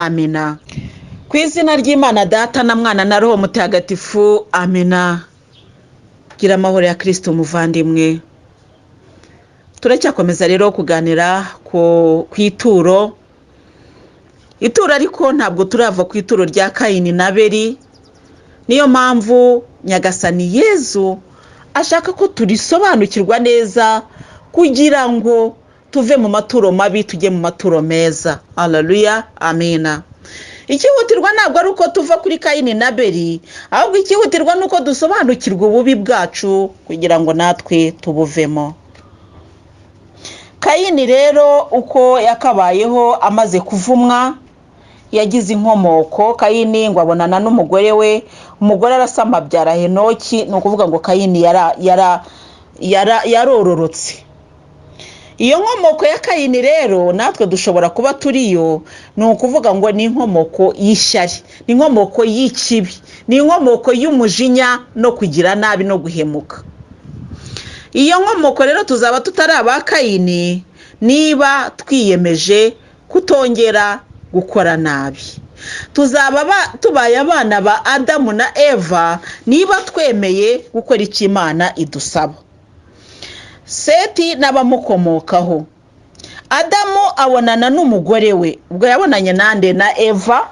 Amina. Ku izina ry'Imana Data na Mwana na Roho Mutagatifu, amina. Gira amahoro ya Kirisito muvandimwe. Turacyakomeza rero kuganira ku ituro. Ituro ariko ntabwo turava ku ituro rya Kayini na Abeli. Niyo mpamvu Nyagasani Yezu ashaka ko turisobanukirwa neza kugira ngo tuve mu maturo mabi tujye mu maturo meza. Haleluya, amina. Ikihutirwa ntabwo ari uko tuva kuri Kayini na Abeli, ahubwo ikihutirwa ni uko dusobanukirwa ububi bwacu kugira ngo natwe tubuvemo. Kayini rero uko yakabayeho amaze kuvumwa yagize inkomoko. Kayini ngo abonana n'umugore we, umugore arasama abyara Henoki. Ni ukuvuga ngo Kayini yarororotse. Iyo nkomoko ya Kayini rero natwe dushobora kuba turiyo. Ni ukuvuga ngo ni inkomoko y'ishyari, ni inkomoko y'ikibi, ni inkomoko y'umujinya no kugira nabi no guhemuka. Iyo nkomoko rero tuzaba tutari aba Kayini niba twiyemeje kutongera gukora nabi. Tuzaba tubaye abana ba Adamu na Eva niba twemeye gukora icyo Imana idusaba. Seti n'abamukomokaho. Adamu abonana n'umugore we, ubwo yabonanye nande? Na Eva.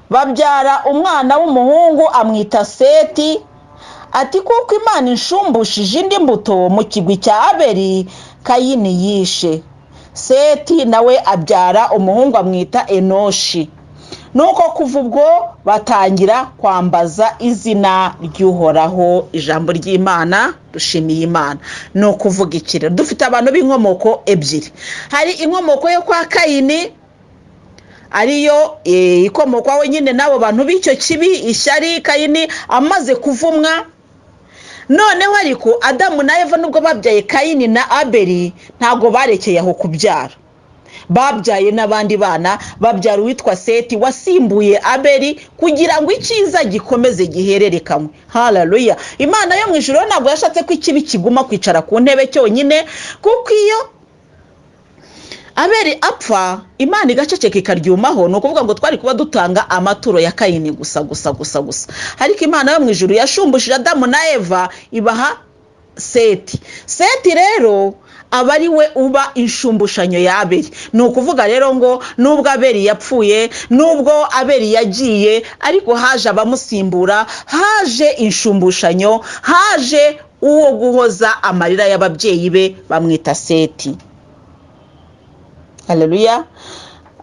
Babyara umwana w'umuhungu amwita Seti, ati kuko Imana inshumbushije indi mbuto mu kigwi cya Abeli Kayini yishe. Seti nawe abyara umuhungu amwita Enoshi. Nuko kuva ubwo batangira kwambaza izina ry'Uhoraho. Ijambo ry'Imana, dushimiye Imana. Ni ukuvuga iki rero? Dufite abantu b'inkomoko ebyiri. Hari inkomoko yo kwa Kayini, ariyo ikomokwaho nyine n'abo bantu b'icyo kibi, ishyari. Kayini amaze kuvumwa noneho, ariko Adamu na Eva nubwo babyaye Kayini na Abeli, ntabwo barekeye aho kubyara. Babyaye n'abandi bana, babyara uwitwa Seti wasimbuye Abeli kugira ngo icyiza gikomeze gihererekanywe. Haleluya! Imana yo mu ijuru ntabwo yashatse ko ikibi kiguma kwicara ku ntebe cyonyine, kuko iyo Abeli apfa Imana igaceceka ikaryumaho, ni ukuvuga ngo twari kuba dutanga amaturo ya Kayini gusa gusa gusa gusa. Ariko Imana yo mu ijuru yashumbishije Adamu na Eva, ibaha Seti. Seti rero aba ari we uba inshumbushanyo ya Abeli. Ni ukuvuga rero ngo nubwo Abeli yapfuye, nubwo Abeli yagiye, ariko haje abamusimbura, haje inshumbushanyo, haje uwo guhoza amarira y'ababyeyi be, bamwita Seti. Haleluya!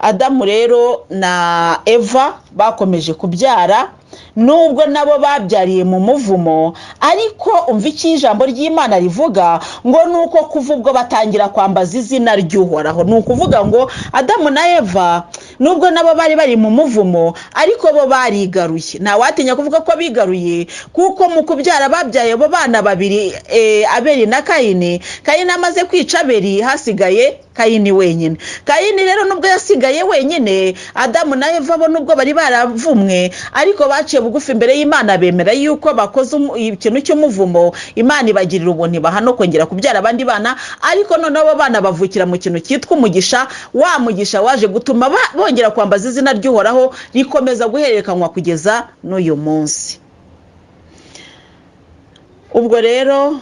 Adamu rero na Eva bakomeje kubyara, nubwo nabo babyariye mu muvumo. Ariko umva icyo ijambo ry'Imana rivuga ngo ni uko kuva ubwo batangira kwambaza izina ry'Uhoraho. Ni ukuvuga ngo Adamu na Eva, nubwo nabo bari bari mu muvumo, ariko bo barigaruye. Ntawatinya kuvuga ko bigaruye, kuko mu kubyara babyaye abo bana babiri, Abeli na Kayini. Kayini amaze kwica Abeli, hasigaye Kayini wenyine. Kayini rero nubwo yasigaye wenyine, Adamu na Eva bo nubwo bari baravumwe, ariko baciye bugufi imbere y'Imana, bemera yuko bakoze ikintu cy'umuvumo. Imana ibagirira ubuntu, ibaha no kongera kubyara abandi bana. Ariko noneho abo bana bavukira mu kintu cyitwa umugisha. Wa mugisha waje gutuma bongera kwambaza izina ry'Uhoraho, rikomeza guhererekanywa kugeza n'uyu munsi. Ubwo rero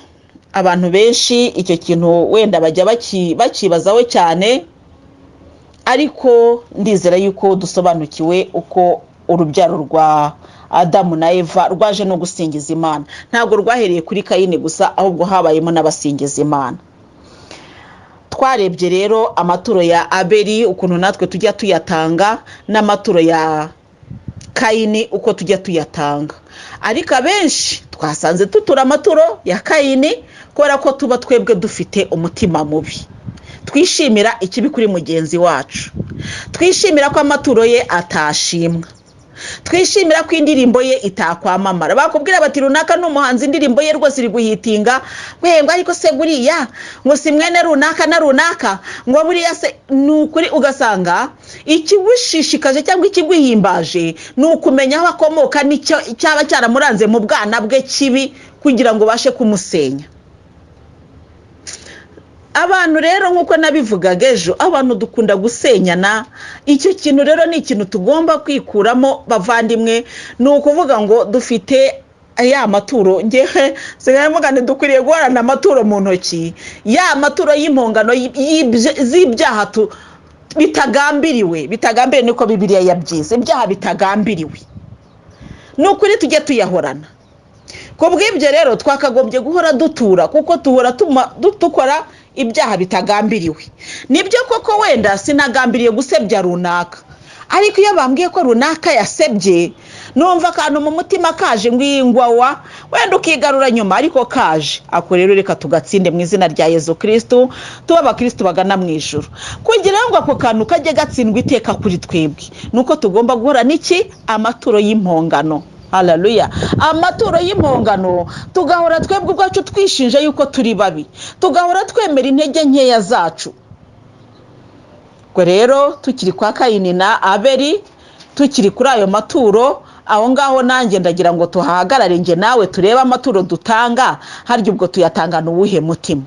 abantu benshi icyo kintu wenda bajya bakibazaho cyane, ariko ndizera yuko dusobanukiwe uko urubyaro rwa Adamu na Eva rwaje no gusingiza Imana. Ntabwo rwahereye kuri Kayini gusa, ahubwo habayemo n'abasingiza Imana. Twarebye rero amaturo ya Abeli ukuntu natwe tujya tuyatanga, n'amaturo ya Kayini uko tujya tuyatanga. Ariko abenshi twasanze tutura amaturo ya Kayini, kubera ko tuba twebwe dufite umutima mubi, twishimira ikibi kuri mugenzi wacu, twishimira ko amaturo ye atashimwa, twishimira ko indirimbo ye itakwamamara. Bakubwira bati runaka ni umuhanzi, indirimbo ye rwose iri guhitinga, ngo ariko se buriya ngo si mwene runaka na runaka, ngo buriya se ni ukuri? Ugasanga ikigushishikaje cyangwa ikiguhimbaje ni ukumenya aho akomoka n'icyo cyaba cyaramuranze mu bwana bwe kibi, kugira ngo ubashe kumusenya. Abantu rero, nk'uko nabivugaga ejo, abantu dukunda gusenyana. Icyo kintu rero ni ikintu tugomba kwikuramo, bavandimwe. Ni ukuvuga ngo dufite ya maturo, ngewe nsigaye mvuga ngo dukwiriye guhorana amaturo mu ntoki, ya maturo y'impongano z'ibyaha bitagambiriwe. Bitagambiriwe, niko Bibiliya yabyize, ibyaha bitagambiriwe. Ni ukuri tujye tuyahorana. Ku bw'ibyo rero twakagombye guhora dutura, kuko duhora dukora ibyaha bitagambiriwe. Nibyo koko, wenda sinagambiriye gusebya runaka, ariko iyo bambwiye ko runaka yasebye, numva akantu mu mutima kaje ngwingwawa, wenda ukigarura nyuma, ariko kaje. Ako rero reka tugatsinde mu izina rya Yezu Kirisitu, tuba abakirisitu bagana mu ijuru. Kugira ngo ako kantu kajye gatsindwa iteka kuri twebwe, ni uko tugomba guhora n'iki? Amaturo y'impongano. Haleluya! Amaturo y'impongano, tugahora twebwe ubwacu twishinja yuko turi babi, tugahora twemera intege nkeya zacu. Ubwo rero tukiri kwa Kayini na Abeli, tukiri kuri ayo maturo aho ngaho, nanjye ndagira ngo tuhahagarare, njye nawe, turebe amaturo dutanga. Harya ubwo tuyatangana uwuhe mutima?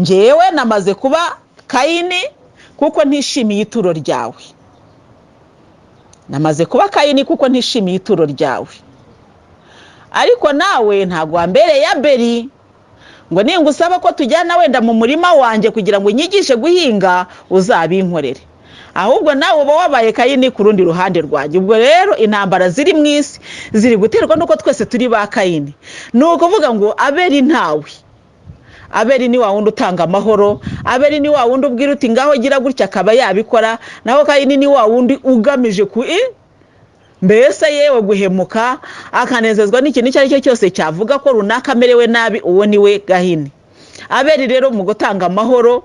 Ngewe namaze kuba Kayini kuko ntishimiye ituro ryawe. Namaze kuba Kayini kuko ntishimiye ituro ryawe. Ariko nawe ntabwo wambereye Abeli ngo ningusaba ko tujyana wenda mu murima wanjye kugira ngo unyigishe guhinga, uzabinkorere. Ahubwo nawe uba wabaye Kayini ku rundi ruhande rwanjye. Ubwo rero intambara ziri mu isi ziri guterwa n'uko twese turi ba Kayini. Ni ukuvuga ngo Abeli ntawe. Abeli ni wa wundi utanga amahoro. Abeli ni wa wundi ubwira uti: "Ngaho gira gutya," akaba yabikora. Naho Kayini ni wa wundi ugamije ku mbese yewe guhemuka, akanezezwa n'ikintu icyo ari cyo cyose cyavuga ko runaka amerewe nabi. Uwo ni we Gahini. Abeli rero mu gutanga amahoro,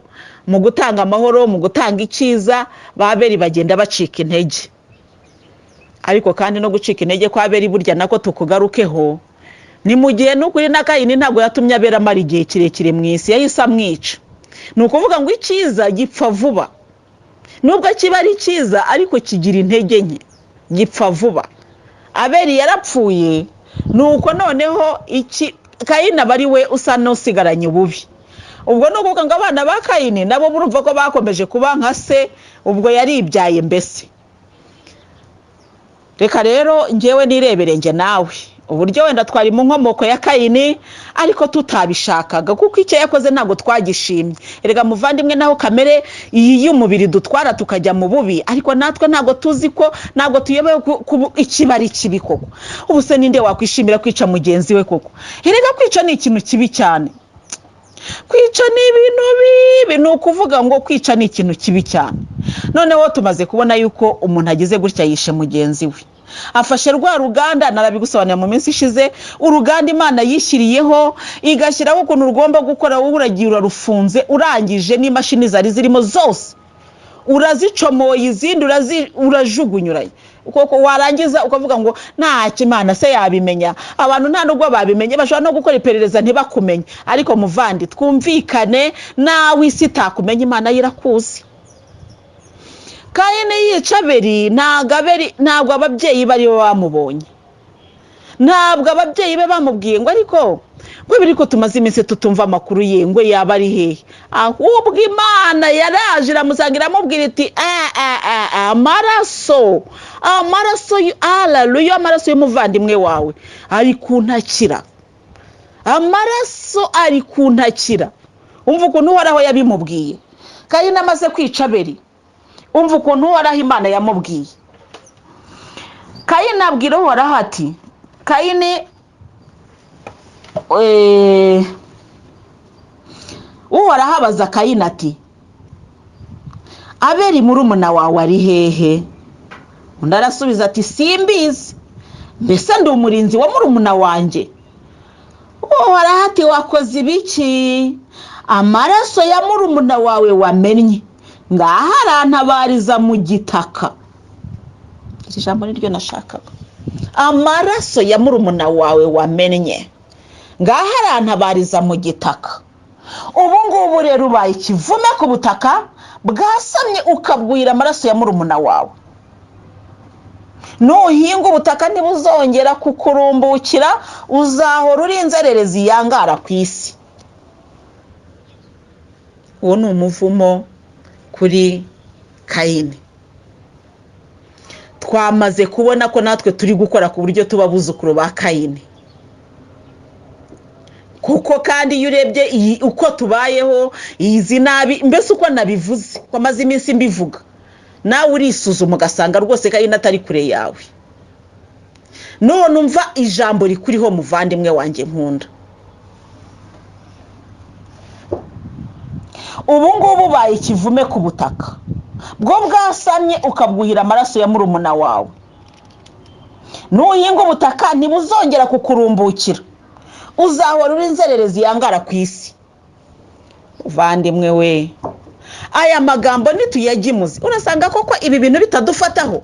mu gutanga amahoro, mu gutanga icyiza, ba Abeli bagenda bacika intege. Ariko kandi no gucika intege kwa Abeli burya nako tukugarukeho. Ni mu gihe n'ukuri na Kayini ntabwo yatumye Abeli amara igihe kirekire mu isi, yahise amwica. Ni ukuvuga ngo icyiza gipfa vuba. Nubwo kiba ari cyiza, ariko kigira intege nke, gipfa vuba. Abeli yarapfuye, nuko noneho iki Kayini aba ari we usa n'usigaranye ububi. Ubwo ni ukuvuga ngo abana ba Kayini nabo murumva ko bakomeje kuba nka se, ubwo yaribyaye mbese. Reka rero ngewe nirebere njye nawe uburyo wenda twari mu nkomoko ya Kayini, ariko tutabishakaga, kuko icyo yakoze ntabwo twagishimye. Erega muvandimwe, naho kamere iyi y'umubiri dutwara tukajya mu bubi, ariko natwe ntabwo tuzi ko, ntabwo tuyobewe ikiba ari kibi koko. Ubu se ninde wakwishimira kwica mugenzi we koko? Erega kwica ni ikintu kibi cyane. Kwica ni ibintu bibi. Ni ukuvuga ngo kwica ni ikintu kibi cyane. Noneho tumaze kubona yuko umuntu agize gutya, yishe mugenzi we, afashe rwa ruganda. Narabigusobanurira mu minsi ishize, uruganda Imana yishyiriyeho, igashyiraho ukuntu rugomba gukora. Wowe uragiye urarufunze, urangije n'imashini zari zirimo zose urazicomoye, izindi urajugunyuranye koko. Warangiza ukavuga ngo ntacyo, Imana se yabimenya? Abantu nta nubwo babimenye, bashobora no gukora iperereza ntibakumenye. Ariko muvandi, twumvikane, nawe isi itakumenya, Imana yo irakuzi. Kayini yica Abeli, ntabwo Abeli, ntabwo ababyeyi be aribo bamubonye, ntabwo ababyeyi be bamubwiye ngo: "Ariko ngo biri ko tumaze iminsi tutumva amakuru ye, ngo yaba ari hehe?" Ahubwo Imana yaraje iramusanga, iramubwira iti: "Amaraso, amaraso, haleluya, amaraso y'umuvandimwe wawe ari kuntakira, amaraso ari kuntakira." Umva ukuntu Uhoraho yabimubwiye. Kayini amaze kwica Abeli, umva ukuntu Uhoraho Imana yamubwiye. Kayini abwira Uhoraho ati, Kayini, Uhoraho abaza Kayini ati: "Abeli murumuna wawe ari hehe?" Undi arasubiza ati: "Simbizi, mbese ndi umurinzi wa murumuna wanjye?" Uhoraho ati: "Wakoze ibiki? Amaraso ya murumuna wawe wamennye, ngaho arantabariza mu gitaka." Iri jambo niryo nashakaga. Amaraso ya murumuna wawe wamennye, ngaho arantabariza mu gitaka. Ubu ngubu rero ubaye ikivume ku butaka bwasamye, ukabwira amaraso ya murumuna wawe. Nuhinga ubutaka ntibuzongera kukurumbukira, uzahora uri inzererezi yangara ku isi. Uwo ni umuvumo kuri Kayini. Twamaze kubona ko natwe turi gukora ku buryo tuba abuzukuru ba Kayini, kuko kandi iyo urebye uko tubayeho, izi nabi, mbese uko nabivuze, ko amaze iminsi mbivuga, nawe urisuzuma ugasanga rwose Kayini atari kure yawe. None umva ijambo rikuriho, muvandimwe wanjye nkunda. Ubu ngubu ubaye ikivume ku butaka bwo bwasamye, ukabwuhira amaraso ya murumuna wawe. Nuhinga ubutaka ntibuzongera kukurumbukira, uzahora uri inzererezi yangara ku isi. Muvandimwe we, aya magambo ntituyagimuze, urasanga koko ibi bintu bitadufataho.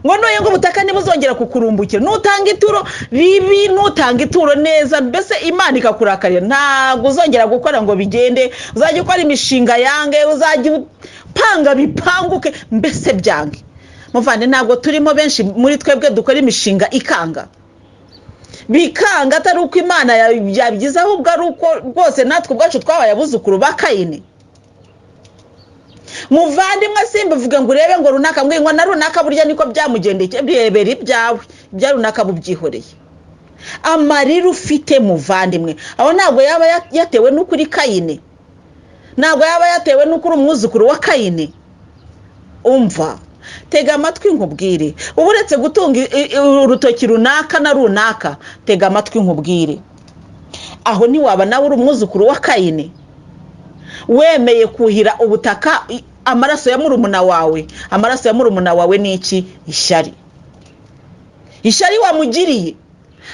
Ngo nuhinga ubutaka ntibuzongera kukurumbukira, nutanga ituro ribi, nutanga ituro neza, mbese Imana ikakurakarira, ntabwo uzongera gukora ngo bigende. Uzajya ukora imishinga yange, uzajya upanga bipanguke, mbese byange. Muvande, ntabwo turimo benshi muri twebwe dukora imishinga ikanga, bikanga, atari uko Imana yabigize, ahubwo ari uko rwose natwe ubwacu twabaye abuzukuru ba Kayini. Muvandimwe, simbivuge ngo urebe ngo runaka ngo na runaka burya niko byamugendekeye. Birebera ibyawe, ibya runaka bubyihoreye. Amarira ufite, muvandimwe, aho ntabwo yaba yatewe n'uko uri Kayini, ntabwo yaba yatewe n'uko uri umwuzukuru wa Kayini. Umva, tega amatwi nkubwire. Uba uretse gutunga urutoki runaka na runaka, tega amatwi nkubwire, aho ntiwaba nawe uri umwuzukuru wa Kayini, wemeye kuhira ubutaka amaraso ya murumuna wawe? Amaraso ya murumuna wawe ni iki? Ishyari. Ishyari wamugiriye.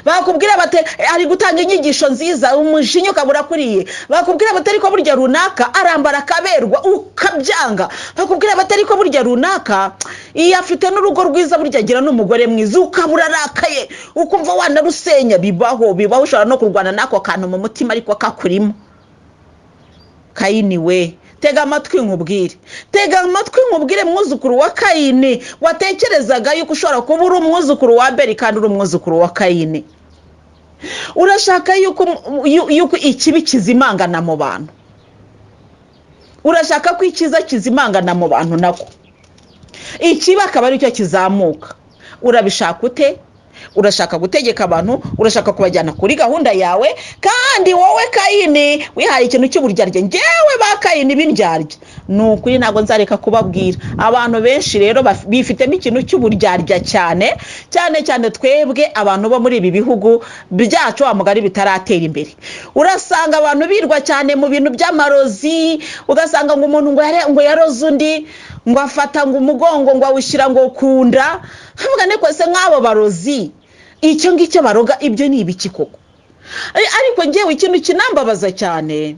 Bakubwira bati ari gutanga inyigisho nziza, umujinya ukaba urakuriye. Bakubwira bati ariko burya runaka arambara akaberwa, ukabyanga. Bakubwira bati ariko burya runaka iyo afite n'urugo rwiza, burya agira n'umugore mwiza, ukaba urarakaye, ukumva wanarusenya. Bibaho, bibaho. Ushobora no kurwana n'ako kantu mu mutima, ariko kakurimo. Kayini we, tega amatwi nkubwire, tega amatwi nkubwire, mwuzukuru wa Kayini, watekerezaga yuko ushobora kuba uri umwuzukuru wa Abeli kandi uri umwuzukuru wa Kayini. Urashaka yuko ikibi kizimangana mu bantu, urashaka ko icyiza kizimangana mu bantu, nako ikibi akaba aricyo kizamuka. Urabishaka ute? Urashaka gutegeka abantu, urashaka kubajyana kuri gahunda yawe, kandi wowe Kayini wihaye ikintu cy'uburyarya. Ngewe ba Kayini b'indyarya, ni ukuri ntabwo nzareka kubabwira. Abantu benshi rero bifitemo ikintu cy'uburyarya cyane cyane cyane twebwe abantu bo muri ibi bihugu byacu wa mugari bitaratera imbere. Urasanga abantu birwa cyane mu bintu by'amarozi, ugasanga ngo umuntu ngo yaroze undi, ngo afata ngo umugongo ngo awushyira ngo ku nda. Nkavuga niko se nk'abo barozi icyo ngicyo baroga ibyo ni ibiki koko? Ariko ngewe ikintu kinambabaza cyane,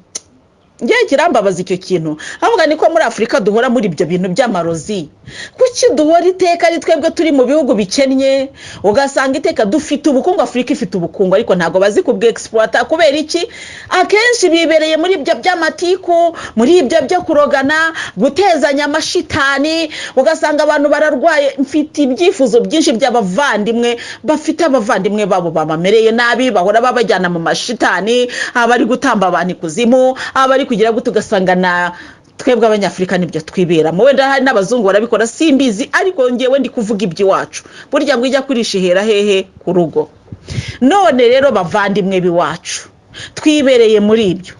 ngewe kirambabaza icyo kintu, avuga niko muri Afurika duhora muri ibyo bintu by'amarozi. Kuki duhora iteka ari twebwe turi mu bihugu bikennye, ugasanga iteka dufite ubukungu? Afurika ifite ubukungu, ariko ntabwo bazi kubwexploita. Kubera iki? Akenshi bibereye muri ibyo by'amatiku, muri ibyo byo kurogana, gutezanya amashitani, ugasanga abantu bararwaye. Mfite ibyifuzo byinshi by'abavandimwe bafite abavandimwe babo babamereye nabi, bahora babajyana mu mashitani, abari gutamba abantu ikuzimu, abari kugira gute, ugasanga na twebwe Abanyafurika nibyo twiberamo. Wenda hari n'abazungu barabikora, simbizi, ariko ngewe ndi kuvuga iby'iwacu. Burya ngo ijya kurisha ihera hehe? Ku rugo. None rero bavandimwe b'iwacu, twibereye muri ibyo.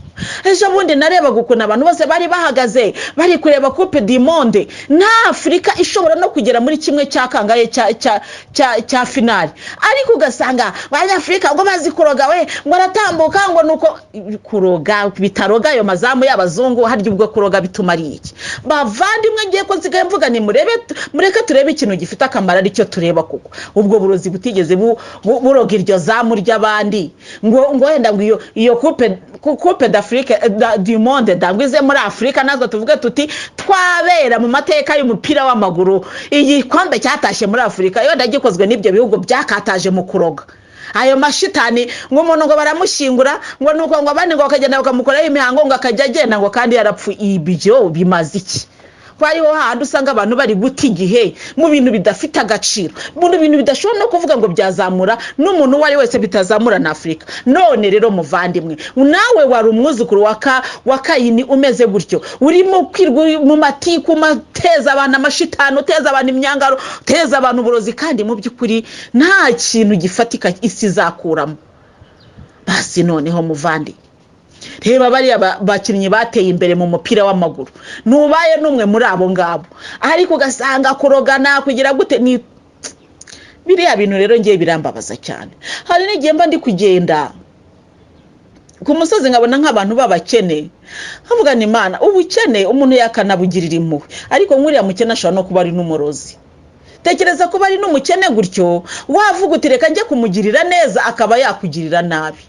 Ejo bundi narebaga ukuntu abantu bose bari bahagaze bari kureba Coupe du Monde, nta Afurika ishobora no kugera muri kimwe cya kangahe cya finale, ariko ugasanga Abanyafurika ngo bazi kuroga we, ngo aratambuka, ngo nuko kuroga bitaroga ayo mazamu y'abazungu. Harya ubwo kuroga bituma ari iki? Bavandimwe, ngiye ko nsigaye mvuga ni murebe, mureke turebe ikintu gifite akamaro aricyo tureba, kuko ubwo burozi butigeze buroga iryo zamu ry'abandi, ngo wenda ngo iyo Coupe d'Afrique du Monde dangwize muri Afurika, natwe tuvuge tuti twabera mu mateka y'umupira w'amaguru, igikombe cyatashye muri Afurika, wenda gikozwe n'ibyo bihugu byakataje mu kuroga ayo mashitani. Ngo umuntu ngo baramushyingura, ngo nuko ngo abandi ngo bakagenda bakamukoraho imihango, ngo akajya agenda ngo kandi yarapfuye. Ibyo bimaze iki? Ko ariho hahandi usanga abantu bari guta igihe mu bintu bidafite agaciro, mu bintu bidashobora no kuvuga ngo byazamura n'umuntu uwo ari wese, bitazamura na Afurika. None rero muvandimwe, nawe wari umwuzukuru wa Kayini umeze gutyo, urimo kwirwa mu matiku, uteza abantu amashitani, uteza abantu imyangaro, uteza abantu uburozi, kandi mu by'ukuri nta kintu gifatika isi izakuramo. Basi noneho muvandi, reba bariya bakinnyi bateye imbere mu mupira w'amaguru, ntubaye n'umwe muri abo ngabo, ariko ugasanga kurogana kugira gute ni biriya bintu. Rero ngiye birambabaza cyane. Hari n'igihe mba ndi kugenda ku musozi nkabona nk'abantu b'abakene, nkavuga ni Imana, ubukene umuntu yakanabugirira impuhwe, ariko nk'uriya mukene ashobora no kuba ari n'umurozi. Tekereza kuba ari n'umukene gutyo, wavuga uti reka njye kumugirira neza, akaba yakugirira nabi.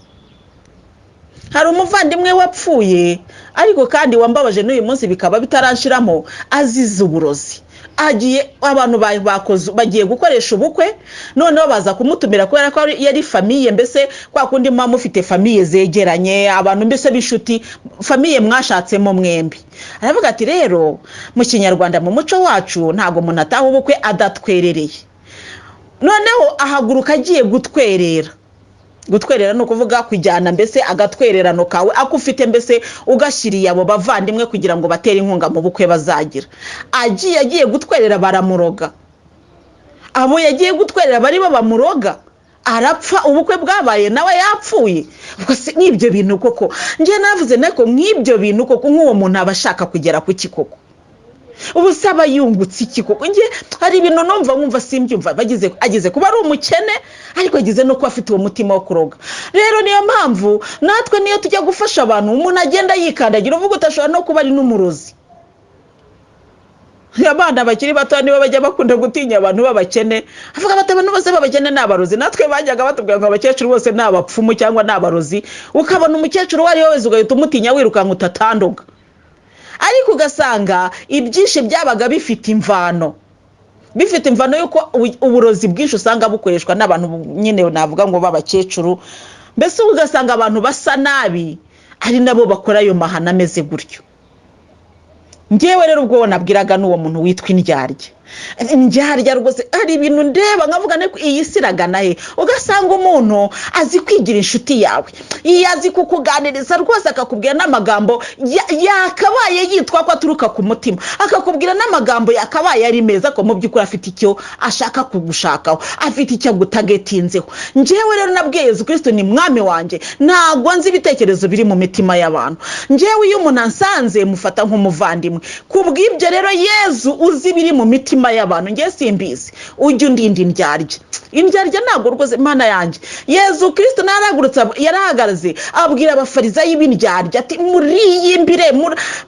Hari umuvandimwe wapfuye, ariko kandi wambabaje n'uyu munsi bikaba bitaranshiramo, azize uburozi. Agiye, abantu bakoze, bagiye gukoresha ubukwe, noneho baza kumutumira kubera ko yari famille, mbese kwa kundi muba mufite famille zegeranye, abantu mbese b'inshuti, famille mwashatsemo mwembi. Aravuga ati rero mu Kinyarwanda, mu muco wacu, ntabwo umuntu ataha ubukwe adatwerereye. Noneho ahaguruka agiye gutwerera. Gutwerera ni ukuvuga kujyana mbese agatwererano kawe, ako ufite mbese, ugashyiriye abo bavandimwe kugira ngo batere inkunga mu bukwe bazagira. Agiye gutwerera, baramuroga. Abo yagiye gutwerera bari bo bamuroga, arapfa. Ubukwe bwabaye nawe yapfuye. Ubwo se nk'ibyo bintu koko, njye navuze nako, nk'ibyo bintu koko, nk'uwo muntu aba ashaka kugera ku ki koko? Ubu se aba yungutse iki koko? Njye hari ibintu numva nkumva simbyumva. Bagize, ageze kuba ari umukene, ariko ageze no kuba afite uwo mutima wo kuroga. Rero niyo mpamvu natwe niyo tujya gufasha abantu, umuntu agenda yikandagira, uvuga utashobora no kuba ari n'umurozi. Abana bakiri bato nibo bajya bakunda gutinya abantu b'abakene, avuga bati abantu bose b'abakene ni abarozi. Natwe bajyaga batubwira ngo abakecuru bose ni abapfumu cyangwa ni abarozi, ukabona umukecuru uwo ari we wese ugahita umutinya, wirukanka utatanduga. Ariko ugasanga ibyinshi byabaga bifite imvano, bifite imvano y'uko uburozi bwinshi usanga bukoreshwa n'abantu nyine navuga ngo b'abakecuru, mbese ugasanga abantu basa nabi ari nabo bakora ayo mahano ameze gutyo. Ngewe rero ubwo nabwiraga n'uwo muntu witwa indyarya, indyarya rwose, hari ibintu ndeba nkavuga ngo iyi si iragana he? Ugasanga umuntu azi kwigira inshuti yawe, iyo azi kukuganiriza rwose, akakubwira n'amagambo yakabaye yitwa ko aturuka ku mutima, akakubwira n'amagambo yakabaye ari meza, ko mu by'ukuri afite icyo ashaka kugushakaho, afite icyo agutagetinzeho. Ngewe rero nabwiye Yezu Kristo ni mwami wanjye, ntabwo nzi ibitekerezo biri mu mitima y'abantu. Ngewe iyo umuntu ansanze mufata nk'umuvandimwe. Ku bw'ibyo rero, Yezu uzi ibiri mu mitima y'abantu, ngewe simbizi, ujya undinda indyarya. Indyarya ntabwo rwose, Mana yanjye. Yezu Kristo narahagurutse, yarahagaze, abwira Abafarizayi b'indyarya ati muriyimbire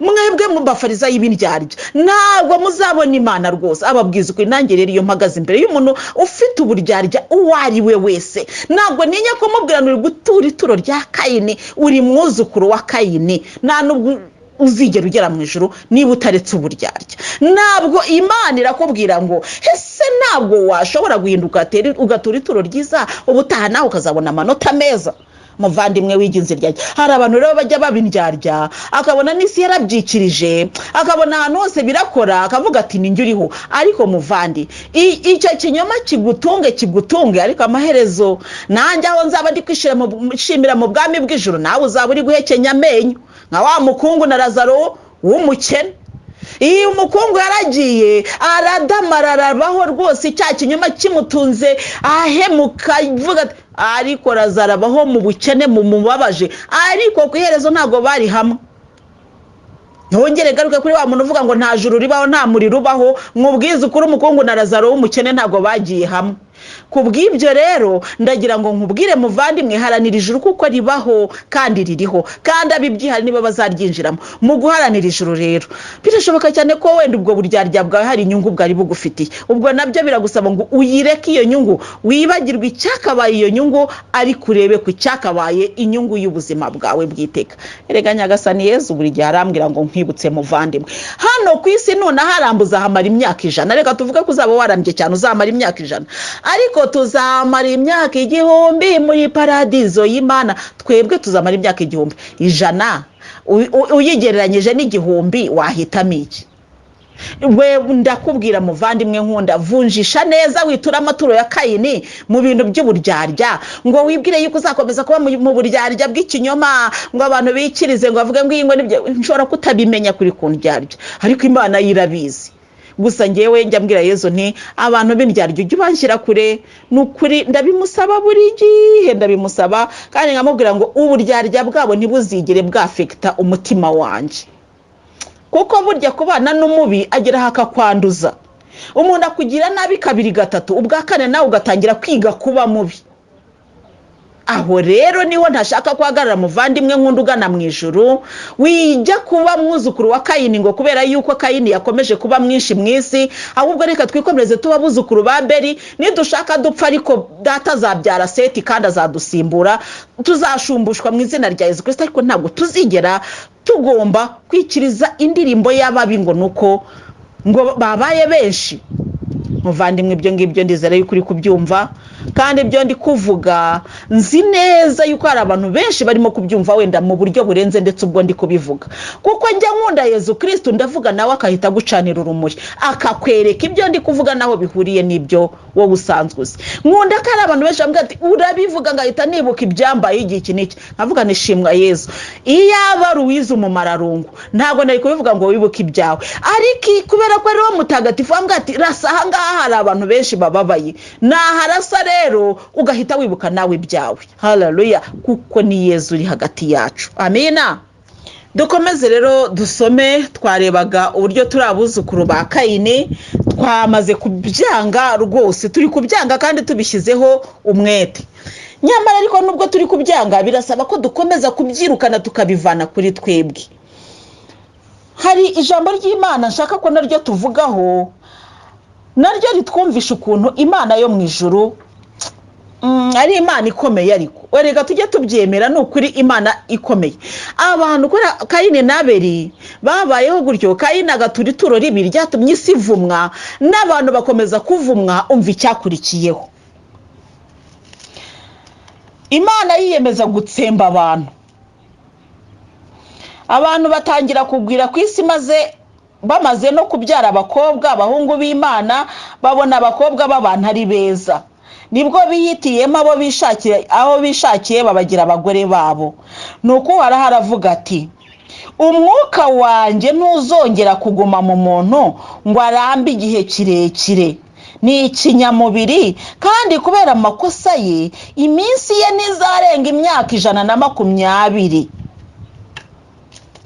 mwebwe mu Bafarizayi b'indyarya, ntabwo muzabona Imana rwose. Ababwiza ukuri. Nanjye rero iyo mpagaze imbere y'umuntu ufite uburyarya uwo ari we wese, ntabwo ntinya kumubwira ngo uri gutura ituro rya Kayini, uri mwuzukuru wa Kayini, nta nubwo uzigera ugera mu ijuru niba utaretse uburyarya. Ntabwo Imana irakubwira ngo ese ntabwo washobora guhinduka ugatura ituro ryiza, ubutaha nawe ukazabona amanota meza? Muvandimwe w'iginzi ryanjye, hari abantu rero bajya baba indyarya, akabona n'isi yarabyikirije, akabona ahantu hose birakora, akavuga ati ninjye uriho. Ariko muvandi, icyo kinyoma kigutunge, kigutunge, ariko amaherezo nanjye aho nzaba ndi kwishimira mu bwami bw'ijuru, nawe uzaba uri guhekenya amenyo nka wa mukungu na Lazaro w'umukene. Iyo umukungu yaragiye aradamarara, abaho rwose cya kinyoma kimutunze, ahemuka, avuga ati, ariko Lazaro abaho mu bukene mumubabaje, ariko ku iherezo ntabwo bari hamwe. Ntongere garuke kuri wa muntu uvuga ngo nta juru ribaho, nta muriro ubaho, nkubwize ukuri, umukungu na Lazaro w'umukene ntabwo bagiye hamwe. Ku bw'ibyo rero ndagira ngo nkubwire muvandimwe, haranira ijuru kuko ribaho kandi ririho, kandi abibyihari nibo bazaryinjiramo. Mu guharanira ijuru rero, birashoboka cyane ko wenda ubwo buryarya bwawe hari inyungu bwari bugufitiye. Ubwo nabyo biragusaba ngo uyireke iyo nyungu, wibagirwe icyakabaye iyo nyungu, ariko urebe ku cyakabaye inyungu y'ubuzima bwawe bw'iteka. Erega Nyagasani Yezu buri gihe arambwira ngo nkwibutse muvandimwe, hano ku isi nonaharambuza hamara imyaka 100. Reka tuvuge ko uzaba warambye cyane uzamara imyaka 100, ariko tuzamara imyaka 1000 muri paradizo y'Imana. Twebwe tuzamara imyaka 1000. 100 uyigereranyije n'1000, wahitamo iki? We ndakubwira muvandimwe nkunda, vunjisha neza, witura amaturo ya Kayini mu bintu by'uburyarya, ngo wibwire yuko uzakomeza kuba mu buryarya bw'ikinyoma, ngo abantu bikirize, ngo bavuge ngo iyi ngo nibyo. Nshobora kutabimenya kuri ku ndyarya, ariko Imana yo irabizi. Gusa ngewe njya mbwira Yezu nti: "Abantu b'indyarya ujye ubanshyira kure." Ni ukuri ndabimusaba buri gihe, ndabimusaba kandi nkamubwira ngo uburyarya bwabo ntibuzigere bwafekita umutima wanjye, kuko burya kubana n'umubi agera aho akakwanduza. Umuntu akugira nabi kabiri, gatatu, ubwa kane nawe ugatangira kwiga kuba mubi. Aho rero niho ntashaka guhagarara. Muvandimwe nkunda ugana mu ijuru, wijya kuba mwuzukuru wa Kayini ngo kubera yuko Kayini yakomeje kuba mwinshi mu isi. Ahubwo reka twikomereze tuba abuzukuru ba Beri. Nidushaka dupfa, ariko data azabyara Seti kandi azadusimbura. Tuzashumbushwa mu izina rya Yezu Kirisito, ariko ntabwo tuzigera tugomba kwikiriza indirimbo y'ababi ngo ni uko ngo babaye benshi. Muvandimwe, ibyo ngibyo ndizera yuko uri kubyumva, kandi ibyo ndi kuvuga nzi neza yuko hari abantu benshi barimo kubyumva wenda mu buryo burenze ndetse ubwo ndi kubivuga, kuko njya nkunda Yezu Kirisitu, ndavuga nawe akahita agucanira urumuri, akakwereka ibyo ndi kuvuga naho bihuriye n'ibyo wowe usanzwe uzi. Nkunda ko hari abantu benshi bambwira ati: "Urabivuga ngahita nibuka ibyambaye igihe iki n'iki." Nkavuga nishimwa Yezu. Iyaba ari uwize umumararungu, ntabwo nari kubivuga ngo wibuke ibyawe, ariko kubera ko ari wo mutagatifu wambwira ati: "Rasa ahangaha hari abantu benshi bababaye," naharasa rero ugahita wibuka nawe ibyawe. Haleluya, kuko ni Yezu uri hagati yacu. Amina. Dukomeze rero dusome. Twarebaga uburyo turi abuzukuru ba Kayini. Twamaze kubyanga rwose, turi kubyanga kandi tubishyizeho umwete. Nyamara ariko nubwo turi kubyanga, birasaba ko dukomeza kubyirukana, tukabivana kuri twebwe. Hari ijambo ry'Imana nshaka ko naryo tuvugaho, naryo ritwumvisha ukuntu Imana yo mu ijuru ari Imana ikomeye. Ariko reka tujye tubyemera, ni ukuri Imana ikomeye. Abantu kubera Kayini n'Aberi babayeho gutyo, Kayini agatura ituro ribi ryatumye isi ivumwa n'abantu bakomeza kuvumwa. Umva icyakurikiyeho: Imana yiyemeza gutsemba abantu. Abantu batangira kugwira ku isi, maze bamaze no kubyara abakobwa, abahungu b'Imana babona abakobwa b'abantu ari beza. Nibwo bihitiyemo abo bishakiye, aho bishakiye babagira abagore babo. Ni uko Uhoraho aravuga ati: "Umwuka wanjye ntuzongera kuguma mu muntu ngo arambe igihe kirekire. Ni ikinyamubiri, kandi kubera amakosa ye iminsi ye ntizarenga imyaka 120."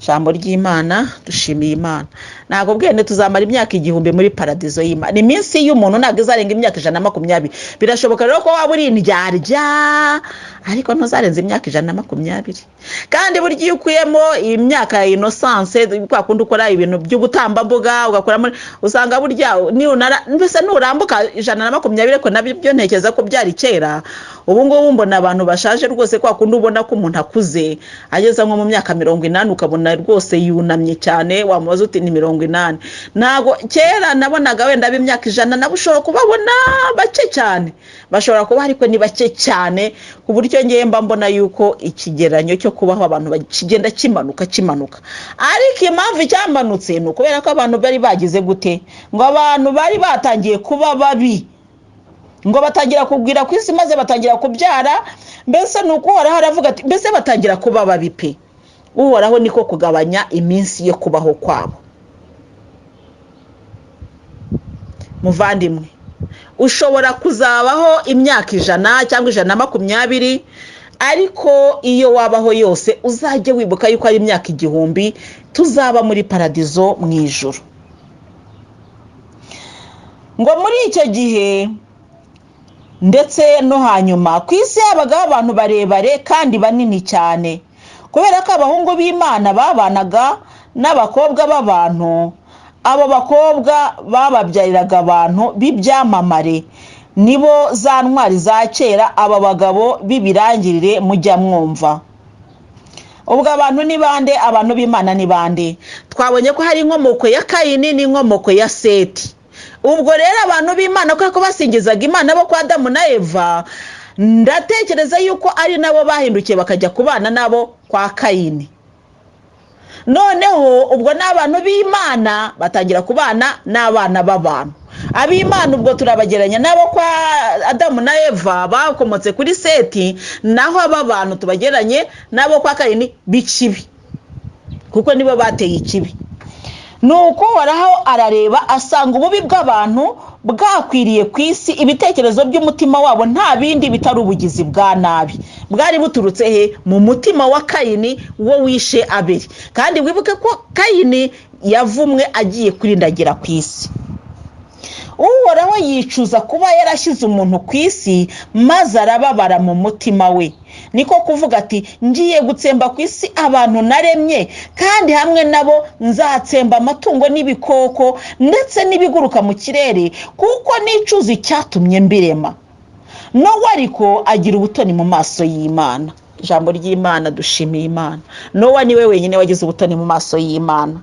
Ijambo ry'Imana, dushimiye Imana. Ntabwo bwende tuzamara imyaka 1000 muri paradizo y'Imana. Iminsi y'umuntu ntabwo izarenga imyaka 120. Birashoboka rero ko waba uri indyarya, ariko ntuzarenza imyaka 120. Kandi burya iyo ukuyemo imyaka ya innocence, kwa kundi ukora ibintu by'ubutambambuga, ugakoramo, usanga burya mbese nurambuka 120. Ariko nabyo byo ntekereza ko byari kera. Ubu ngubu mbona abantu bashaje rwose, kwa kundi ubona ko umuntu akuze ageze nko mu myaka 80, ukabona rwose yunamye cyane, wamubaza uti ni 80. Ntabwo kera nabonaga wenda b'imyaka 100, nabo ushobora kubabona bake cyane, bashobora kuba, ariko ni bake cyane, ku buryo ngewe mba mbona yuko ikigereranyo cyo kubaho abantu kigenda kimanuka, kimanuka. Ariko impamvu cyamanutse ni ukubera ko abantu bari bagize gute? Ngo abantu bari batangiye kuba babi, ngo batangira kugwira ku isi, maze batangira kubyara. Mbese ni uko Uhoraho aravuga ati, mbese batangira kuba babi pe. Uhoraho niko kugabanya iminsi yo kubaho kwabo. Muvandimwe, ushobora kuzabaho imyaka 100 cyangwa 120, ariko iyo wabaho yose uzajye wibuka yuko ari imyaka 1000 tuzaba muri paradizo mu ijuru. Ngo muri icyo gihe ndetse no hanyuma, ku isi habagaho abantu barebare kandi banini cyane. Kubera ko abahungu b'Imana babanaga n'abakobwa b'abantu, abo bakobwa bababyariraga abantu b'ibyamamare, nibo za ntwari za kera, aba bagabo b'ibirangirire mujya mwumva. Ubwo abantu ni bande? Abantu b'Imana ni bande? Twabonye ko hari inkomoko ya Kayini n'inkomoko ya Seti. Ubwo rero abantu b'Imana, kubera ko basingizaga Imana bo kwa Adamu na Eva, ndatekereza yuko ari nabo bahindukiye bakajya kubana nabo kwa Kayini. Noneho ubwo n'abantu b'Imana batangira kubana n'abana b'abantu. Ab'Imana ubwo turabagereranya n'abo kwa Adamu na Eva bakomotse kuri Seti, naho aba bantu tubagereranye n'abo kwa Kayini b'ikibi, kuko nibo bateye ikibi. Nuko Uhoraho arareba asanga ububi bw'abantu bwakwiriye ku isi, ibitekerezo by'umutima wabo nta bindi bitari ubugizi bwa nabi. Bwari buturutse he? Mu mutima wa Kayini wo wishe Abeli. Kandi wibuke ko Kayini yavumwe agiye kurindagira ku isi. Uhoraho yicuza kuba yarashyize umuntu ku isi, maze arababara mu mutima we. Niko kuvuga ati: ngiye gutsemba ku isi abantu naremye, kandi hamwe nabo nzatsemba amatungo n'ibikoko ndetse n'ibiguruka mu kirere, kuko nicuza icyatumye mbirema. Nowa ariko agira ubutoni mu maso y'Imana. Ijambo ry'Imana, dushimiye Imana. Nowa niwe wenyine wagize ubutoni mu maso y'Imana.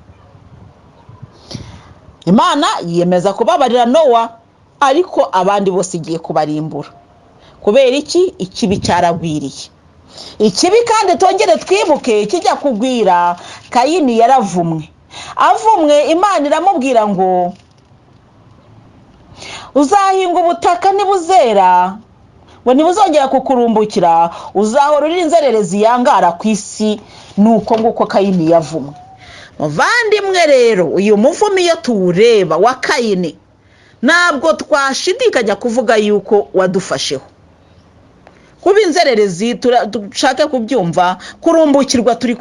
Imana yiyemeza kubabarira Nowa, ariko abandi bose igiye kubarimbura. Kubera iki? Ikibi cyaragwiriye. Ikibi kandi tongere twibuke, kijya kugwira, Kayini yaravumwe. Avumwe, Imana iramubwira ngo: uzahinga ubutaka ntibuzera, ngo ntibuzongera kukurumbukira, uzahora uri inzererezi yangara ku isi. Ni uko nguko Kayini yavumwe. Muvandimwe rero, uyu muvumo iyo tuwureba wa Kayini, ntabwo twashidikanya kuvuga yuko wadufasheho. Kuba inzererezi, dushake kubyumva. Kurumbukirwa, turi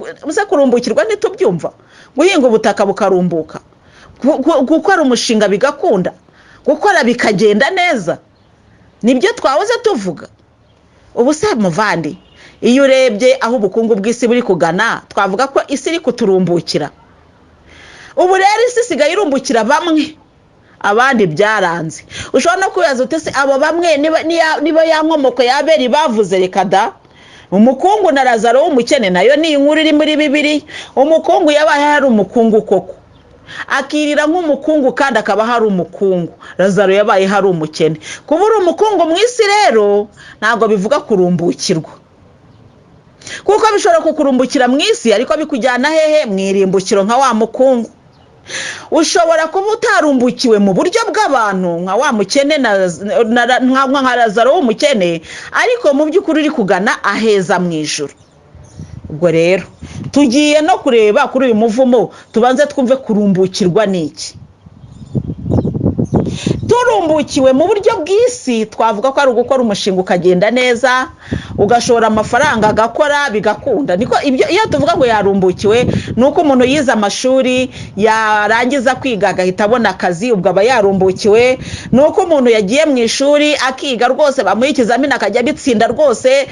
kurumbukirwa ntitubyumva? Guhinga ubutaka bukarumbuka, gukora umushinga bigakunda, gukora bikagenda neza, nibyo twahoze tuvuga. Ubu se muvandi, iyo urebye aho ubukungu bw'isi buri kugana, twavuga ko isi iri kuturumbukira? Ubu rero isi isigaye irumbukira bamwe, abandi byaranze. Ushobora no kwibaza uti: se abo bamwe niba ya nkomoko y'Abeli bavuze? Reka da. Umukungu na Lazaro w'umukene nayo ni inkuru iri muri Bibiri. Umukungu yabaye hari umukungu koko, akirira nk'umukungu kandi akaba hari umukungu. Lazaro yabaye hari umukene. Kuba uri umukungu mu isi rero ntabwo bivuga kurumbukirwa, kuko bishobora kukurumbukira mu isi ariko bikujyana hehe? Mu irimbukiro nka wa mukungu. Ushobora kuba utarumbukiwe mu buryo bw'abantu nka wa mukene, nka Lazaro w'umukene, ariko mu by'ukuri uri kugana aheza mu ijuru. Ubwo rero tugiye no kureba kuri uyu muvumo, tubanze twumve kurumbukirwa ni iki. Turumbukiwe mu buryo bw'isi, twavuga ko ari ugukora umushinga ukagenda neza, ugashora amafaranga agakora bigakunda. Niko ibyo iyo tuvuga ngo yarumbukiwe, ni uko umuntu yize amashuri, yarangiza kwiga agahita abona akazi, ubwo aba yarumbukiwe. Ni uko umuntu yagiye mu ishuri akiga rwose, bamuha ikizamini akajya abitsinda rwose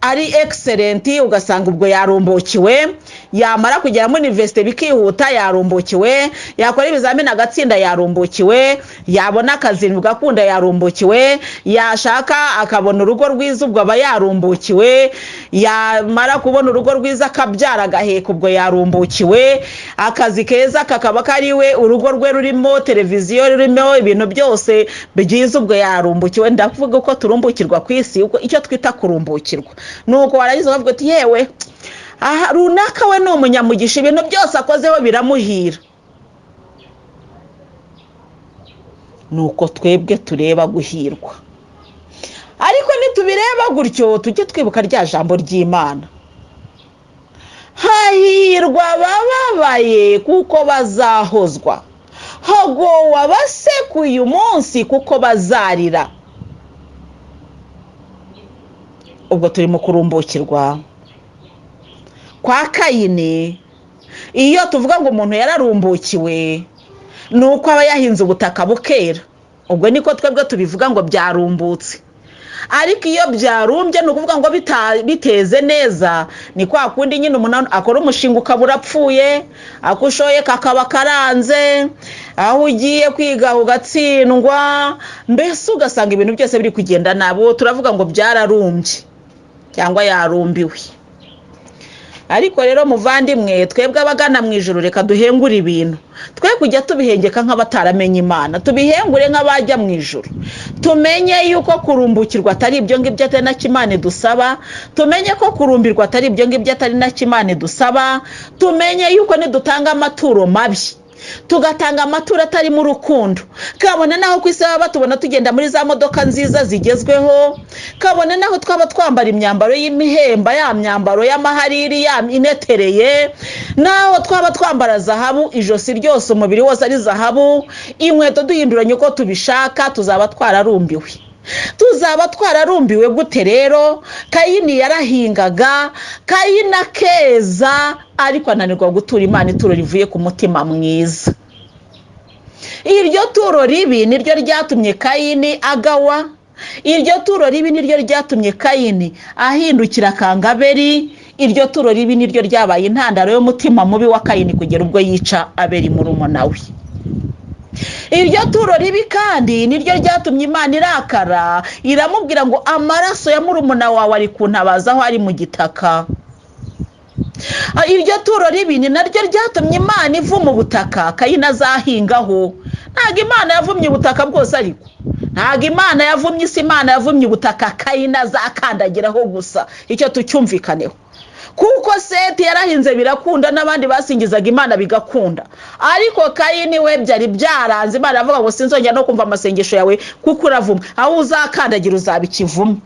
ari excellent, ugasanga ubwo yarumbukiwe. Yamara kugera muri université bikihuta, yarumbukiwe. Yakora ibizamini agatsinda, yarumbukiwe. Yabona akazi bigakunda, yarumbukiwe. Yashaka akabona urugo rwiza, ubwo aba yarumbukiwe. Yamara kubona urugo rwiza akabyara agaheka, ubwo yarumbukiwe. Akazi keza kakaba kariwe, urugo rwe rurimo televiziyo, rurimo ibintu byose byiza, ubwo yarumbukiwe. Ndavuga uko turumbukirwa ku isi, icyo twita kurumbukirwa. Nuko warangiza ukavuga uti: yewe, aha runaka we ni umunyamugisha, ibintu byose akozeho biramuhira. Nuko twebwe tureba guhirwa, ariko nitubireba gutyo tujye twibuka rya jambo ry'Imana: hahirwa abababaye kuko bazahozwa, hagowe abaseka uyu munsi kuko bazarira. Ubwo turi mu kurumbukirwa kwa Kayini. Iyo tuvuga ngo umuntu yararumbukiwe, ni uko aba yahinze ubutaka bukera, ubwo niko twebwe tubivuga ngo byarumbutse. Ariko iyo byarumbye, ni ukuvuga ngo biteze neza, ni kwa kundi nyine umuntu akora umushinga ukaba urapfuye, ako ushoye kakaba karanze, aho ugiye kwiga ugatsindwa, mbese ugasanga ibintu byose biri kugenda nabi. Uwo turavuga ngo byararumbye cyangwa yarumbiwe. Ariko rero muvandimwe, twebwe abagana mu ijoro, reka duhengure ibintu, twe kujya tubihengeka nk'abataramenye Imana, tubihengure nk'abajya mu ijoro. Tumenye yuko kurumbukirwa atari ibyo ngibyo, atari nacyo Imana idusaba. Tumenye ko kurumbirwa atari ibyo ngibyo, atari nacyo Imana idusaba. Tumenye yuko nidutanga amaturo mabi, tugatanga amaturo atarimo urukundo, kabone n'aho ku isi baba batubona tugenda muri za modoka nziza zigezweho, kabone n'aho twaba twambara imyambaro y'imihemba, ya myambaro y'amahariri ya inetereye, n'aho twaba twambara zahabu ijosi ryose, umubiri wose ari zahabu, inkweto duhinduranye uko tubishaka, tuzaba twararumbiwe. Tuzaba twararumbiwe gute rero? Kayini yarahingaga, Kayini akeza, ariko ananirwa gutura Imana ituro rivuye ku mutima mwiza. Iryo turo ribi niryo ryatumye Kayini agawa. Iryo turo ribi niryo ryatumye Kayini ahindukira akangaberi. Iryo turo ribi niryo ryabaye intandaro y'umutima mubi wa Kayini kugera ubwo yica Aberi murumuna we. Iryo turo ribi kandi niryo ryatumye Imana irakara, iramubwira ngo: "Amaraso ya murumuna wawe ari kuntabaza aho ari mu gitaka." Iryo turo ribi ni naryo ryatumye Imana ivuma ubutaka Kayini azahingaho. Ntabwo Imana yavumye ubutaka bwose, ariko ntabwo Imana yavumye isi. Imana yavumye ubutaka Kayini azakandagiraho gusa. Icyo tucyumvikaneho, kuko Seti yarahinze birakunda, n'abandi basingizaga Imana bigakunda, ariko Kayini we byari byaranze. Imana iravuga ngo: "Sinzongera no kumva amasengesho yawe kuko uravuma, aho uzakandagira uzaba ikivume."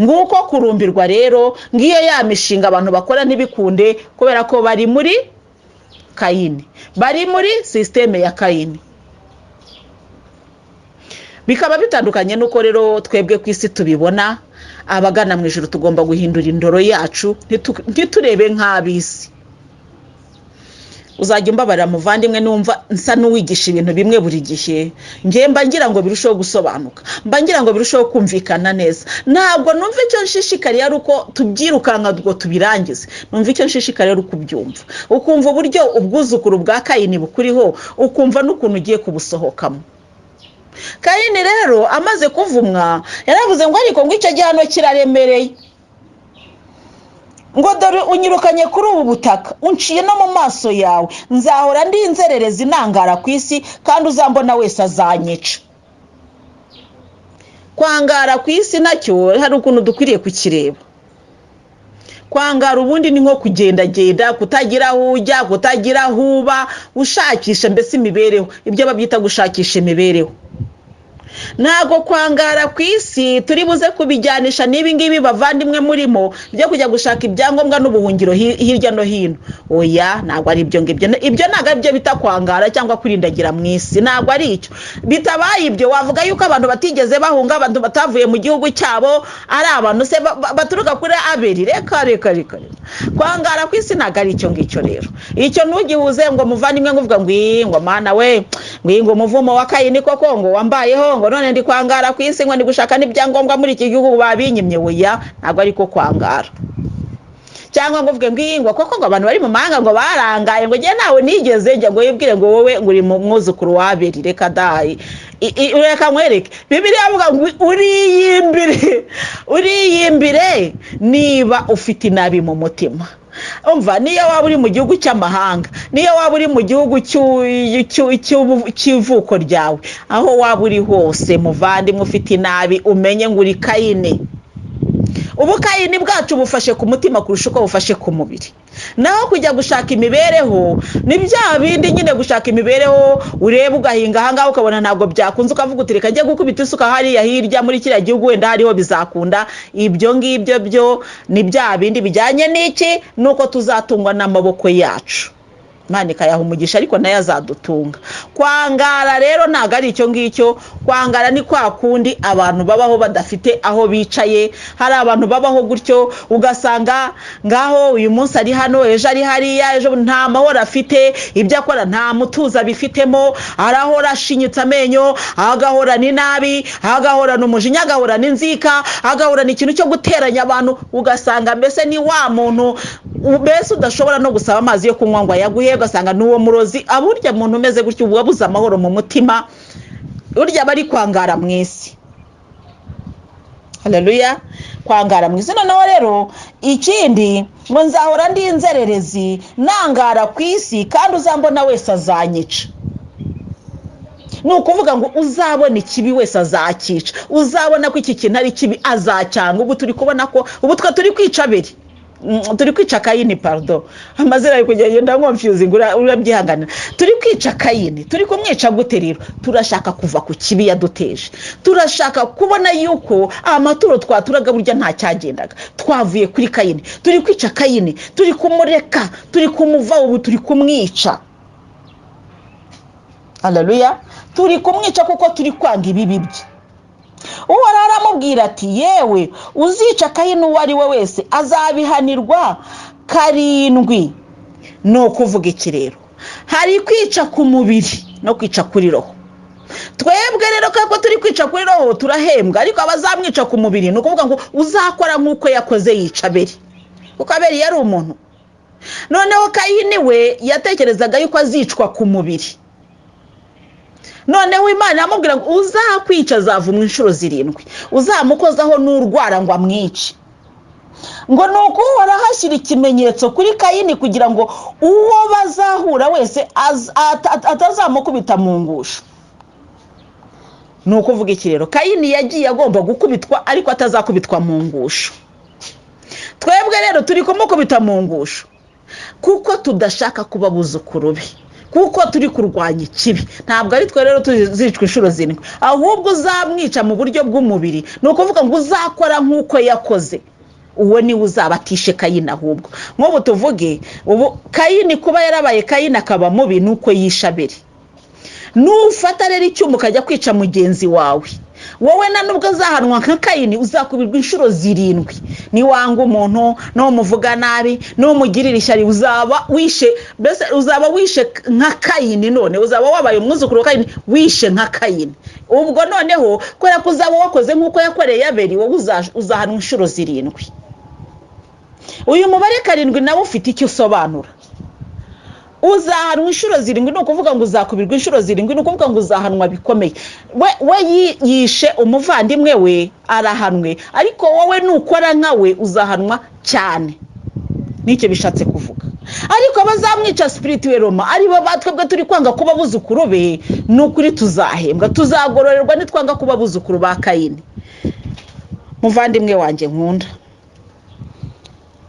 Nguko kurumbirwa rero. Ngiyo ya mishinga abantu bakora ntibikunde, kubera ko bari muri Kayini, bari muri système ya Kayini. Bikaba bitandukanye n'uko rero twebwe ku isi tubibona. Abagana mu ijoro tugomba guhindura indoro yacu, ntiturebe nk'ab'isi. Uzajya umbabarira muvandimwe, numva nsa n'uwigisha ibintu bimwe buri gihe. Ngiye mba ngira ngo birusheho gusobanuka, mba ngira ngo birusheho kumvikana neza. Ntabwo numva icyo nshishikariye ari uko tubyirukanka ngo tubirangize. Numva icyo nshishikariye ari uko ubyumva, ukumva uburyo ubwuzukuru bwa Kayini bukuriho, ukumva n'ukuntu ugiye kubusohokamo. Kayini rero amaze kuvumwa yaravuze ngo: "Ariko ngo icyo gihano kiraremereye, ngo dore unyirukanye kuri ubu butaka, unciye no mu maso yawe, nzahora ndi inzererezi inangara ku isi, kandi uzambona wese azanyica." Kwangara ku isi nacyo hari ukuntu dukwiriye kukireba. Kwangara ubundi ni nko kugendagenda, kutagira aho ujya, kutagira aho uba, ushakisha mbese imibereho, ibyo babyita gushakisha imibereho. Ntabwo kwangara ku isi turi buze kubijyanisha n'ibi ngibi bavandimwe murimo byo kujya gushaka ibyangombwa n'ubuhungiro hirya no hino. Oya, ntabwo ari ibyo ngibyo. Ibyo ntabwo ari byo bita kwangara cyangwa kurindagira mu isi, ntabwo ari icyo. Bitabaye ibyo, wavuga yuko abantu batigeze bahunga, abantu batavuye mu gihugu cyabo, ari abantu se baturuka kuri Aberi? Reka reka reka reka, kwangara ku isi ntabwo ari icyo ngicyo. Rero icyo ntugihuze ngo muvandimwe, ngo uvuga ngo iyi, ngo mana we, ngo iyi, ngo umuvumo wa Kayini koko ngo wambayeho, ngo none ndi kwangara ku isi, ngo ndi gushaka n'ibyangombwa muri iki gihugu babinyimye. Oya, ntabwo ari ko kwangara. Cyangwa ngo uvuge ngo iyi, ngo koko, ngo abantu bari mu mahanga ngo barangaye, ngo njye nawe nigeze njya, ngo wibwire ngo wowe ngo uri mu mwuzukuru wa Abeli. Reka dayi. Reka nkwereke, Bibiliya avuga ngo uriyimbire, uriyimbire niba ufite inabi mu mutima. Umva, niyo waba uri mu gihugu cy'amahanga, niyo waba uri mu gihugu cy'ivuko ryawe, aho waba uri hose muvandimwe, ufite inabi, umenye ngo uri Kayini. Ubukayini bwacu bufashe ku mutima kurusha uko bufashe ku mubiri. Naho kujya gushaka imibereho ni bya bindi nyine, gushaka imibereho ureba, ugahinga ahangaha ukabona ntabwo byakunze, ukavuga uti: "Reka njye gukubita isuka hariya hirya muri kiriya gihugu, wenda hariho bizakunda." Ibyo ngibyo byo ni bya bindi bijyanye n'iki? Nuko tuzatungwa n'amaboko yacu, Imana ikayaha umugisha, ariko nayo azadutunga. Kwangara rero ntabwo ari icyo ngicyo. Kwangara ni kwa kundi abantu babaho badafite aho bicaye. Hari abantu babaho gutyo, ugasanga ngaho uyu munsi ari hano, ejo ari hariya, ejo nta mahoro afite, ibyo akora nta mutuzo abifitemo, arahora ashinyitse amenyo, agahorana inabi, agahorana umujinya, agahorana inzika, agahorana ikintu cyo guteranya abantu. Ugasanga mbese ni wa muntu mbese udashobora no gusaba amazi yo kunywa ngo ayaguhe, ugasanga ni uwo murozi. Aburya muntu umeze gutyo uba wabuze amahoro mu mutima, burya aba ari kwangara mu isi. Haleluya. Kwangara mu isi. Noneho rero ikindi ngo nzahora ndi inzererezi nangara ku isi, kandi uzambona wese azanyica. Ni ukuvuga ngo uzabona ikibi wese azakica, uzabona ko iki kintu ari kibi azacyanga. Ubu turi kubona ko ubu twe turi kwica Abeli, turi kwica Kayini, pardon, amazina ari kugenda nkonfiyuzinga, urabyihanganira. Turi kwica Kayini. Turi kumwica gute rero? Turashaka kuva ku kibi yaduteje, turashaka kubona yuko amaturo twaturaga burya nta cyagendaga. Twavuye kuri Kayini, turi kwica Kayini, turi kumureka, turi kumuva ubu, turi kumwica. Haleluya. Turi kumwica kuko turi kwanga ibibi bye. Uhoraho aramubwira ati: "Yewe, uzica Kayini uwo ari we wese azabihanirwa karindwi." Ni ukuvuga iki rero? Hari kwica ku mubiri no kwica kuri roho. Twebwe rero kuko turi kwica kuri roho turahembwa, ariko abazamwica ku mubiri, ni ukuvuga ngo uzakora nk'uko yakoze yica Abeli, kuko Abeli yari umuntu. Noneho Kayini we yatekerezaga yuko azicwa ku mubiri. Noneho Imana iramubwira ngo uzakwica azavumwa inshuro zirindwi, uzamukozaho n'urwara ngo amwice. Ngo ni uko Uhoraho ashyira ikimenyetso kuri Kayini kugira ngo uwo bazahura wese atazamukubita mu ngusho. Ni ukuvuga iki rero? Kayini yagiye agomba gukubitwa, ariko atazakubitwa mu ngusho. Twebwe rero turi kumukubita mu ngusho kuko tudashaka kuba abuzukuru be, kuko turi kurwanya ikibi. Ntabwo ari twe rero tuzicwa inshuro zirindwi, ahubwo uzamwica mu buryo bw'umubiri, ni ukuvuga ngo uzakora nk'uko yakoze, uwo niwe uzaba atishe Kayini. Ahubwo nk'ubu tuvuge, ubu Kayini kuba yarabaye Kayini akaba mubi ni uko yishe Abeli. Nufata rero icyuma ukajya kwica mugenzi wawe, wowe na nubwo azahanwa nka Kayini, uzakubirwa inshuro zirindwi. Niwanga umuntu, numuvuga nabi, numugirira ishyari, uzaba wishe, mbese uzaba wishe nka Kayini. None uzaba wabaye umwuzukuru wa Kayini, wishe nka Kayini. Ubwo noneho kubera ko uzaba wakoze nk'uko yakoreye Abeli, wowe uzahanwa inshuro zirindwi. Uyu mubare karindwi nawe ufite icyo usobanura. Uzahanwa inshuro zirindwi, ni ukuvuga ngo uzakubirwa inshuro zirindwi, ni ukuvuga ngo uzahanwa bikomeye. We yishe umuvandimwe we arahanwe, ariko wowe nukora nka we uzahanwa cyane, nicyo bishatse kuvuga. Ariko abazamwica spirituellement, aribo batwebwe turi kwanga kuba abuzukuru be, ni ukuri tuzahembwa, tuzagororerwa nitwanga kuba abuzukuru ba Kayini. Muvandimwe wanjye nkunda,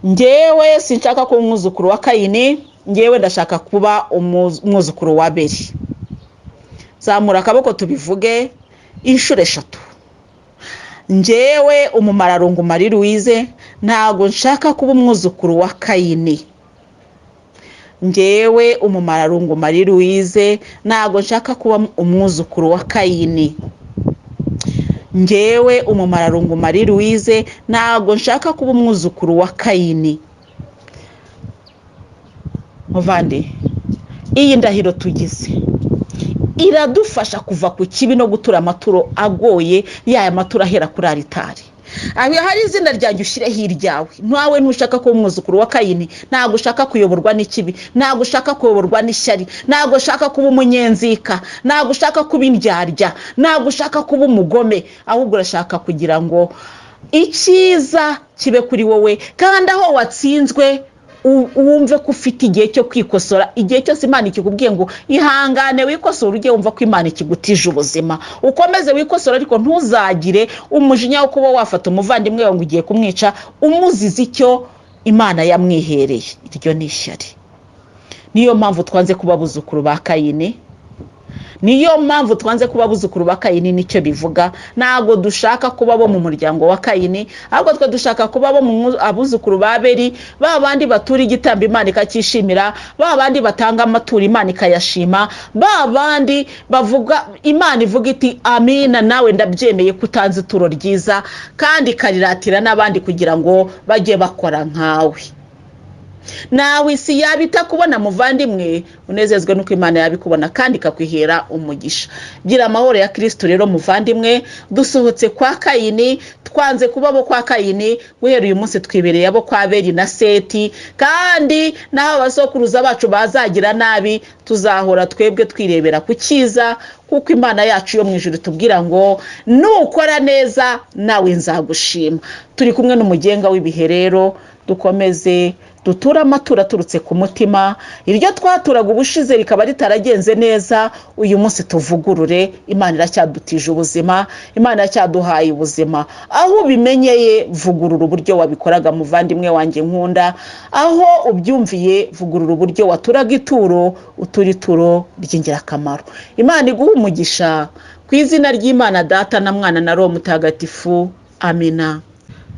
ngewe sinshaka kuba umwuzukuru wa Kayini, ngewe ndashaka kuba umwuzukuru wa Abeli. Zamura akaboko tubivuge inshuro eshatu. Ngewe umumararungu Marie Louise, ntabwo nshaka kuba umwuzukuru wa Kayini. Ngewe umumararungu Marie Louise, ntabwo nshaka kuba umwuzukuru wa Kayini. Ngewe umumararungu Marie Louise, ntabwo nshaka kuba umwuzukuru wa Kayini. Muvandi, iyi ndahiro tugize iradufasha kuva ku kibi no gutura amaturo agoye, yaya maturo ahera kuri aritari. Aho hari izina ryanjye ushyireho iryawe. Ntawe ntushaka kuba umwuzukuru wa Kayini, ntabwo ushaka kuyoborwa n'ikibi, ntabwo ushaka kuyoborwa n'ishyari, ntabwo ushaka kuba umunyenzika, ntabwo ushaka kuba indyarya, ntabwo ushaka kuba umugome, ahubwo urashaka kugira ngo icyiza kibe kuri wowe, kandi aho watsinzwe wumve ko ufite igihe cyo kwikosora. Igihe cyose Imana ikikubwiye ngo ihangane wikosore, ujye wumva ko Imana ikigutije ubuzima, ukomeze wikosore, ariko ntuzagire umujinya wo kuba wafata umuvandimwe wawe ngo ugiye kumwica umuziza icyo Imana yamwihereye. Iryo ni ishyari. Niyo mpamvu twanze kuba abuzukuru ba Kayini, niyo mpamvu twanze kuba abuzukuru ba Kayini. Nicyo bivuga. Ntabwo dushaka kuba bo mu muryango wa Kayini, ahubwo twe dushaka kuba bo mu abuzukuru ba Abeli, ba bandi batura igitambo Imana ikacyishimira, ba bandi batanga amaturo Imana ikayashima, ba bandi bavuga Imana ivuga iti: "Amina, nawe ndabyemeye ko utanze ituro ryiza", kandi ikariratira n'abandi kugira ngo bajye bakora nkawe. Nawe isi yaba itakubona muvandimwe, unezezwe n'uko Imana yabikubona kandi ikakwihera umugisha. Gira amahoro ya Kirisitu rero muvandimwe. Dusohotse kwa Kayini, twanze kuba abo kwa Kayini. Guhera uyu munsi twibereye abo kwa Abeli na Seti, kandi n'aho abasokuruza bacu bazagira nabi, tuzahora twebwe twirebera ku cyiza, kuko Imana yacu yo mu ijuru itubwira ngo nukora neza nawe nzagushima. Turi kumwe n'umugenga w'ibihe rero, dukomeze duture amaturo aturutse ku mutima. Iryo twaturaga ubushize rikaba ritaragenze neza, uyu munsi tuvugurure. Imana iracyadutije ubuzima, Imana iracyaduhaye ubuzima. Aho ubimenyeye, vugurura uburyo wabikoraga muvandimwe wanjye nkunda. Aho ubyumviye, vugurura uburyo waturaga ituro, utura ituro ry'ingirakamaro. Imana iguha umugisha ku izina ry'Imana Data na Mwana na Roho Mutagatifu. Amina.